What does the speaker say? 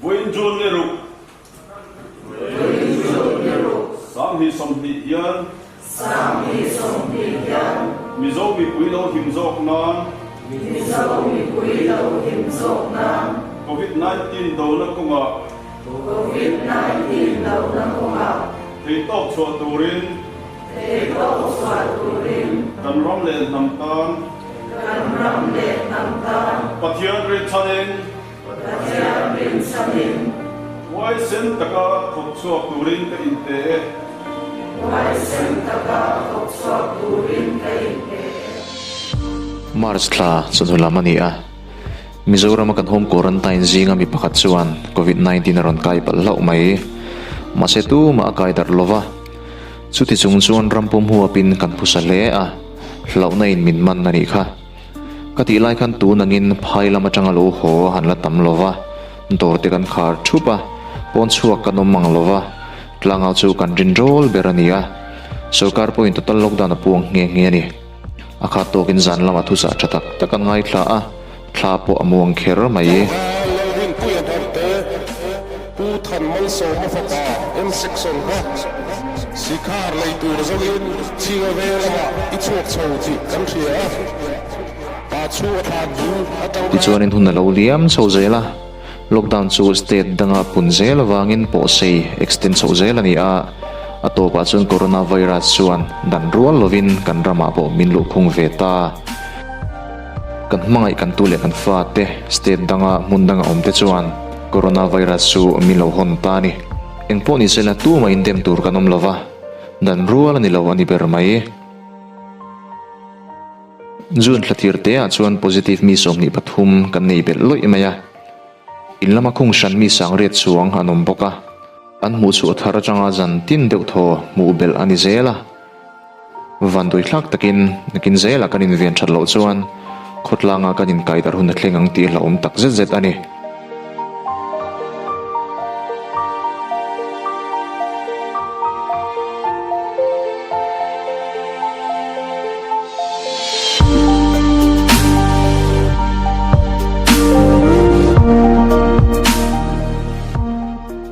Vawiin June ni ruk. 2020 hian. Mizo mipui lo him zawk nan. Covid 19 dona kawngah. Theihtawp chhuah turin. Kan ram leh hnam tan. Pathian rinchhanin. Pathian rinchhanin. Huaisen taka thawk chhuak turin ka inpe e. Huaisen taka thawk chhuak turin ka inpe e. March thla chawhnu lam a ni a, Mizorama kan home quarantine zinga mi pakhat chuan Covid 19 a rawn kai palh hlauh mai. Mahse tumah a kai darh lova, chuti chung chuan ram pum huapin kan phusa hle a, hlauhna in min man a nih kha. Ka tih lai khan tun angin phai lam atanga lo haw han la tam lo va, dawr te kan khar thup a, pawn chhuak kan awm mang lo va, tlangau chu kan rin rawl ber a ni a, sorkar pawhin total lockdown a puang nghe nghe a ni. A khat tawkin zan lamah thuchah tha tak tak an ngaithla a, thla pawh a muang kher mai. Lalrinpuia Hnamte, Pu Thanmalsawma fapa M Section kha Sikhar lei tur zawngin Chinga veng lamah i chhuak chho tih kan hria a, pa chu a thlan bul atang khan. Tichuanin hun a lo liam chho zel a, lockdown chu state danga pun zel avangin pawhsei extend chhoh zel a ni a, a tawpah chuan coronavirus chuan dan rual lovin kan ramah pawh min luhkhung ve ta. Kan hmangaih kan tu leh kan fate state danga hmun danga awm te chuan coronavirus chu min lo hawn ta a ni. Engpawh ni sela tumah indem tur kan awm lova, dan rual a ni lo a ni ber mai. June thla tir te ah chuan positive mi 23 kan nei belh lawih mai a. In lama khung hran mi sangriat chuang an awm bawk a. An hmuh chhuah thar atanga zan tin deuh thaw hmuh belh a ni zel a. Vanduai thlak takin nakin zelah kan inven that loh chuan khawtlanga kan inkai darh hun a thleng ang tih hlauhawm tak zet zet a ni.